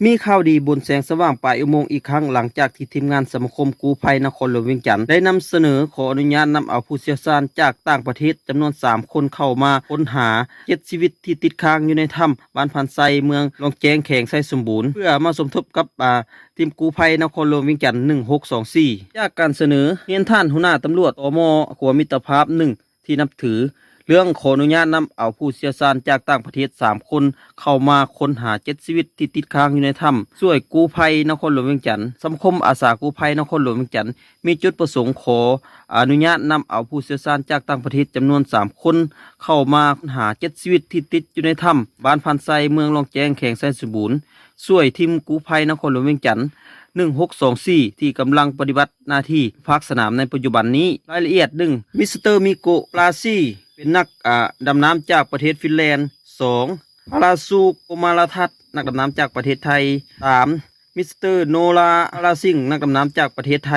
ມີຂ່າວດີບົນແສງສະຫວ່າງປາຍອຸໂມງອີກຄັ້ງ ຫຼັງຈາກທີ່ທີມງານສະມາຄົມກູ້ໄພນະຄອນຫຼວງວຽງຈັນ ໄດ້ນຳສະເໜີຂໍອະນຸຍາດນຳເອົາຜູ້ຊ່ຽວຊານຈາກຕ່າງປະເທດຈຳນວນສາມຄົນເຂົ້າມາຄົ້ນຫາເຈັດຊີວິດທີ່ຕິດຄ້າງຢູ່ໃນຖ້ຳບ້ານພານໄຊ ເມືອງລ່ອງແຈ້ງ ແຂວງໄຊສົມບູນ ເພື່ອມາສົມທົບກັບ ອາ ທີມກູ້ໄພນະຄອນຫຼວງວຽງຈັນ ໜຶ່ງຫົກສອງສີ່. ຈາກການສະເໜີຮຽນທ່ານຫົວໜ້າຕຳຫຼວດ ຕມ ຂົວມິດຕະພາບໜຶ່ງ ທີ່ນັບຖື ເລື່ອງຂໍອະນຸຍາດນຳເອົາຜູ້ຊ່ຽວຊານຈາກຕ່າງປະເທດສາມຄົນເຂົ້າມາຄົ້ນຫາເຈັດຊີວິດທີ່ຕິດຄ້າງຢູ່ໃນຖ້ຳ ຊ່ວຍກູ້ໄພນະຄອນຫຼວງວຽງຈັນ. ສະມາຄົມອາສາກູ້ໄພນະຄອນຫຼວງວຽງຈັນ ມີຈຸດປະສົງຂໍອະນຸຍາດນຳເອົາຜູ້ຊ່ຽວຊານຈາກຕ່າງປະເທດຈຳນວນສາມຄົນເຂົ້າມາຄົ້ນຫາເຈັດຊີວິດທີ່ຕິດຢູ່ໃນຖ້ຳບ້ານພານໄຊ ເມືອງລ່ອງແຈ້ງ ແຂວງໄຊສົມບູນ ຊ່ວຍທີມກູ້ໄພນະຄອນຫຼວງວຽງຈັນ ໜຶ່ງຫົກສອງສີ່ ທີ່ກຳລັງປະຕິບັດໜ້າທີ່ພາກສະໜາມໃນປັດຈຸບັນນີ້. ລາຍລະອຽດ ໜຶ່ງ ມິສເຕີ ມິໂກ ບຣາຊີ ເປັນນັກ ອາ ດຳນ້ຳຈາກປະເທດຟິນແລນ. ສອງ ພາລາຊູ ໂກມາລາທັດ ນັກດຳນ້ຳຈາກປະເທດໄທ. ສາມ ມິສເຕີ ໂນລາ ພາລາຊິງ ນັກດຳນ້ຳຈາກປະເທດໄທ.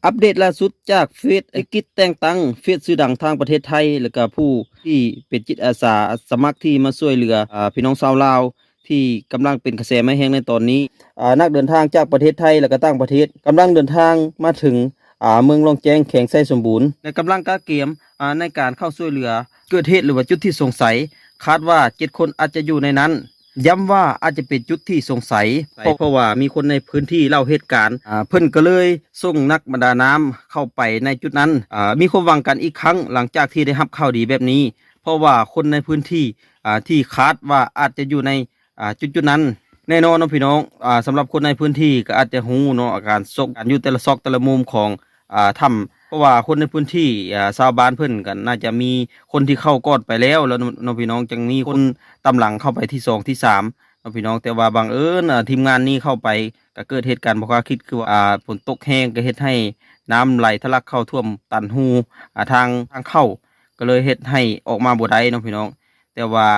ອັບເດດລ່າສຸດຈາກເຟສ ໄອກິດແຕ່ງຕັ້ງເຟສຊື່ດັງທາງປະເທດໄທ ແລະກະຜູ້ທີ່ເປັນຈິດອາສາສະໝັກທີ່ມາຊ່ວຍເຫຼືອ ອາ ພີ່ນ້ອງຊາວລາວ ທີ່ກຳລັງເປັນກະແສໄມ້ແຮງໃນຕອນນີ້. ອາ ນັກເດີນທາງຈາກປະເທດໄທ ແລະກະຕ່າງປະເທດ ກຳລັງເດີນທາງມາເຖິງ ອາ ເມືອງລ່ອງແຈ້ງ ແຂວງໄຊສົມບູນ ແລະກຳລັງກະກຽມ ອາ ໃນການເຂົ້າຊ່ວຍເຫຼືອ. ເກີດເຫດ ຫຼືວ່າຈຸດທີ່ສົງໄສ ຄາດວ່າເຈັດຄົນອາດຈະຢູ່ໃນນັ້ນ. ຢ້ຳວ່າອາດຈະເປັນຈຸດທີ່ສົງໄສ ເພາະ ເພາະວ່າມີຄົນໃນພື້ນທີ່ເລົ່າເຫດການ ອາ ເພິ່ນກໍເລີຍສົ່ງນັກປະດານ້ຳເຂົ້າໄປໃນຈຸດນັ້ນ. ອາ ມີຄວາມຫວັງກັນອີກຄັ້ງ ຫຼັງຈາກທີ່ໄດ້ຮັບຂ່າວດີແບບນີ້ ເພາະວ່າຄົນໃນພື້ນທີ່ ອາ ທີ່ຄາດວ່າອາດຈະຢູ່ໃນ ອາ ຈຸດໆນັ້ນ. ແນ່ນອນເນາະພີ່ນ້ອງ ອາ ສຳລັບຄົນໃນພື້ນທີ່ກໍອາດຈະຮູ້ເນາະ ອາການຊອກ ການຢູ່ແຕ່ລະຊອກແຕ່ລະມຸມຂອງ ອາ ຖ້ຳ ເພາະວ່າຄົນໃນພື້ນທີ່ ອາ ຊາວບ້ານເພິ່ນກໍໜ້າຈະມີຄົນທີ່ເຂົ້າກ່ອນໄປແລ້ວ ແລ້ວເນາະ ເນາະພີ່ນ້ອງ ຈັ່ງມີຄົນຕາມຫຼັງເຂົ້າໄປທີສອງ ທີສາມເນາະພີ່ນ້ອງ. ແຕ່ວ່າບັງເອີນ ອາ ທີມງານນີ້ເຂົ້າໄປ ກໍເກີດເຫດການບໍ່ຄາດຄິດ ຄືວ່າ ອາ ຝົນຕົກແຮງ ກໍເຮັດໃຫ້ນ້ຳໄຫຼທະລັກເຂົ້າຖ້ວມຕັນຮູ ອາ ທາງ ທາງເຂົ້າ ກໍເລີຍເຮັດໃຫ້ອອກມາບໍ່ໄດ້ເນາະພີ່ນ້ອງ. ແຕ່ວ່າ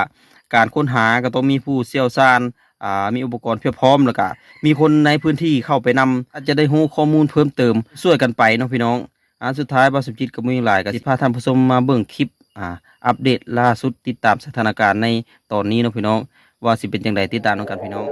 ການຄົ້ນຫາກໍຕ້ອງມີຜູ້ຊ່ຽວຊານ ອາ ມີອຸປະກອນພຽບພ້ອມ ແລ້ວກະມີຄົນໃນພື້ນທີ່ເຂົ້າໄປນຳ ອາດຈະໄດ້ຮູ້ຂໍ້ມູນເພີ່ມເຕີມ ຊ່ວຍກັນໄປເນາະພີ່ນ້ອງ. ອາ ສຸດທ້າຍ ບ່າວສົມຈິດກໍບໍ່ມີຫຍັງຫຼາຍ ກໍຊິພາທ່ານຜູ້ຊົມມາເບິ່ງຄລິບ ອາ ອັບເດດລ່າສຸດ ຕິດຕາມສະຖານະການໃນຕອນນີ້ເນາະພີ່ນ້ອງ ວ່າຊິເປັນຈັ່ງໃດ ຕິດຕາມນຳກັນພີ່ນ້ອງ.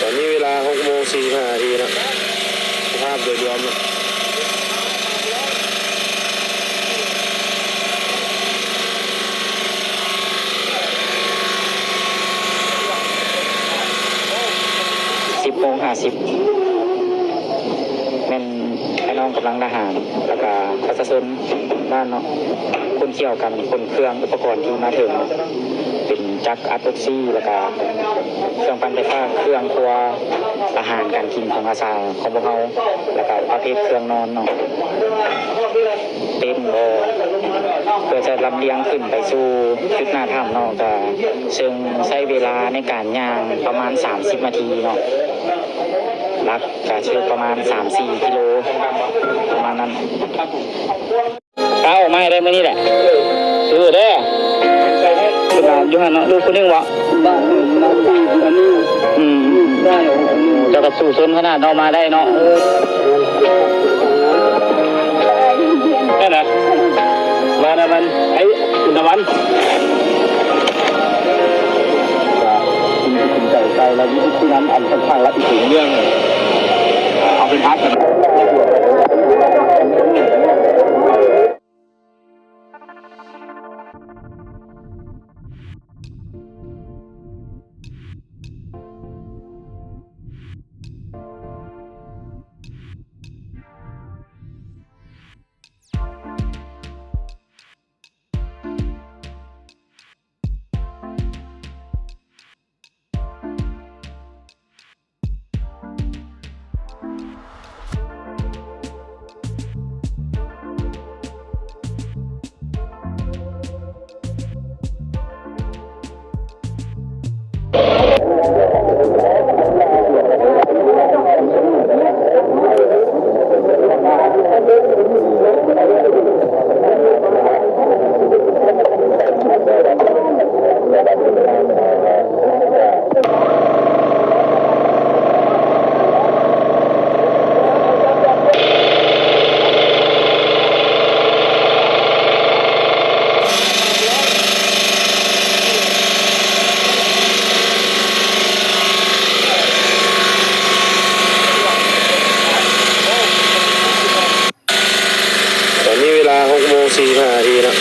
ຕອນນີ້ເວລາຫົກໂມງສີ່ສິບຫ້ານາທີເນາະ ສະພາບໂດຍລວມເນາະ ສິບໂມງຫ້າສິບ ແມ່ນ ພີ່ນ້ອງກຳລັງທະຫານ ແລ້ວກະປະຊາຊົນບ້ານເນາະ ຂົນເຂົ້າກັນ ຂົນເຄື່ອງອຸປະກອນທີ່ມາເຖິງ ເປັນຈັກອັດອົກຊີ ແລ້ວກະເຄື່ອງປັ່ນໄຟຟ້າ ເຄື່ອງຄົວ ອາຫານການກິນຂອງອາສາຂອງພວກເຮົາ ແລ້ວກະປະເພດເຄື່ອງນອນເນາະ ເຕັນບໍ່ ເພື່ອຈະລຳລຽງຂຶ້ນໄປສູ່ຈຸດໜ້າຖ້ຳເນາະ ກະເຊິ່ງໃຊ້ເວລາໃນການຍ່າງປະມານສາມສິບນາທີເນາະ ຫຼັກ ກະຊິປະມານສາມສີ່ກິໂລ ປະມານນັ້ນ. ປາອອກມາໃຫ້ໄດ້ມື້ນີ້ແຫຼະ ສູ້ເດີ ຢູ່ຫັ້ນເນາະ ລູກຜູ້ໜຶ່ງບໍ? ອືມ ເຈົ້າກໍສູ້ຊົນຂະໜາດເນາະ ມາໄດ້ເນາະ ນັ້ນນະ ມານຳມັນ ໄອ້ບຸນຕາວັນ.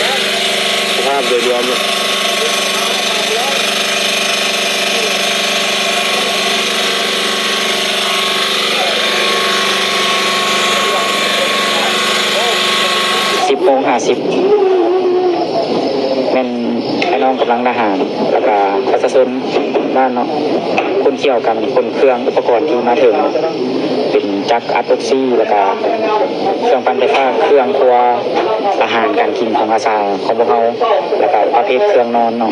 ສະພາບໂດຍລວມ. ສິບໂມງຫ້າສິບ ແມ່ນອ້າຍນ້ອງກຳລັງທະຫານ ແລ້ວກະປະຊາຊົນບ້ານເນາະ ຂົນຂຽວກັນ ຂົນເຄື່ອງອຸປະກອນທີ່ມາເຖິງ ເປັນຈັກອັດອົກຊີ ແລ້ວກະເຄື່ອງປັ່ນໄຟຟ້າ ເຄື່ອງຄົວ ອາຫານການກິນຂອງອາສາຂອງພວກເຮົາ ແລ້ວກະປະເພດເຄື່ອງນອນເນາະ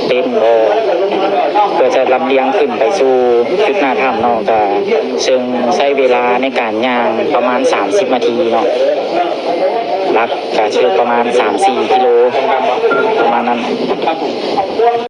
ເຕັນບໍ່ ເພື່ອຈະລຳລຽງຂຶ້ນໄປສູ່ຈຸດໜ້າຖ້ຳເນາະ ກະເຊິ່ງໃຊ້ເວລາໃນການຍ່າງປະມານສາມສິບນາທີເນາະ ຫຼັກກະຊິປະມານສາມສີ່ກິໂລ ປະມານນັ້ນ.